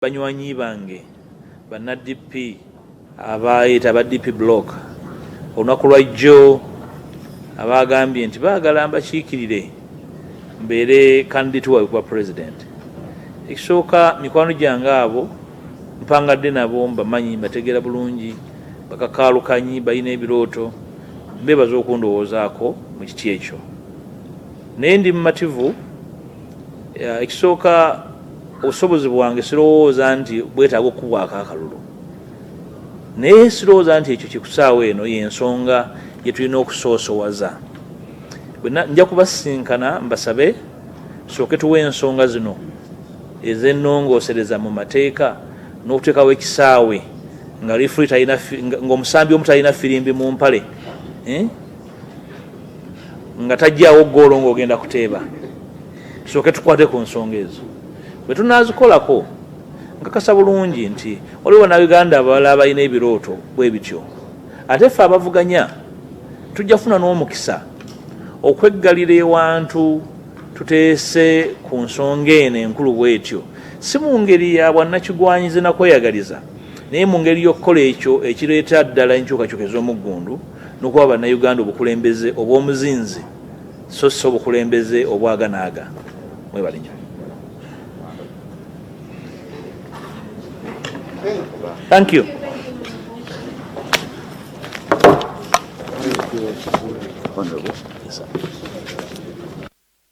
Banywanyi bange banna DP abayita aba DP Block olunaku lwajjo abagambye nti baagala mbakiikirire mbeere candidate waabwe kuba president. Ekisooka, mikwano gyange abo mpangadde nabo, mbamanyi, mbategeera bulungi, bakakaalukanyi, balina ebirooto, mbeebaza okundowoozaako mu kiti ekyo. Naye ndi mumativu. Ekisooka, obusobozi bwange sirowooza nti bwetaaga okukubwako akalulu, naye sirowooza nti ekyo kikusaawa eno y'ensonga gye tulina okusoosowaza. Nja kubasisinkana mbasabe tusooke tuwe ensonga zino ez'ennongoosereza mu mateeka n'okuteekawo ekisaawe nga referee talina, ng'omusambi omu talina firimbi mu mpale, eh? Nga tajjaawo ggoolo ng'ogenda kuteeba. Tusooke tukwate ku nsonga ezo, bwe tunaazikolako nkakasa bulungi nti waliwo bannayuganda abalala abalina ebirooto bwe bityo. Ate ffe abavuganya tujja kufuna n'omukisa okweggalira ewantu tuteese ku nsonga eno enkulu bwetyo, si mu ngeri ya bwannakigwanyizi na kweyagaliza, naye mu ngeri y'okukola ekyo ekireeta ddala enkyukakyuka ez'omuggundu n'okuwa bannayuganda obukulembeze obw'omuzinzi so si obukulembeze obwaganaaga. Mwebale nnyo. Thank you. Honorable. Yes, sir.